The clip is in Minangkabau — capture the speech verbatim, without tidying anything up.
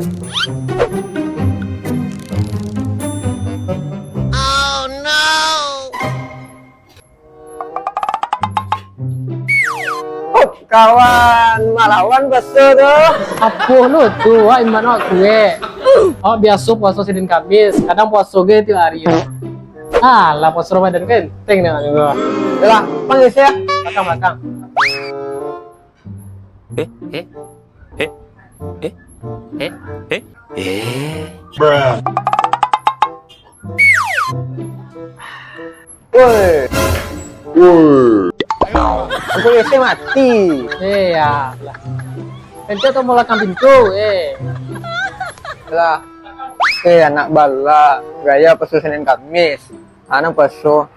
Oh, kawan, malawan puaso tu. Apo lo tu, wak iman wak kuek. Awak biaso puaso Senin Kamis, kadang puaso ge tiok hari. Alah, puaso Ramadan ko enteng dek awak tu. Yolah, panggil se. Balakang, balakang. Eh, eh, eh, eh, eh, eh, eh. Woi. Woi. Aku listrik mati. Eh, ya lah. Ente tu mau lakang pintu, eh. Lah. Eh, anak bala, gaya puaso Senin Kamis. Anak puaso.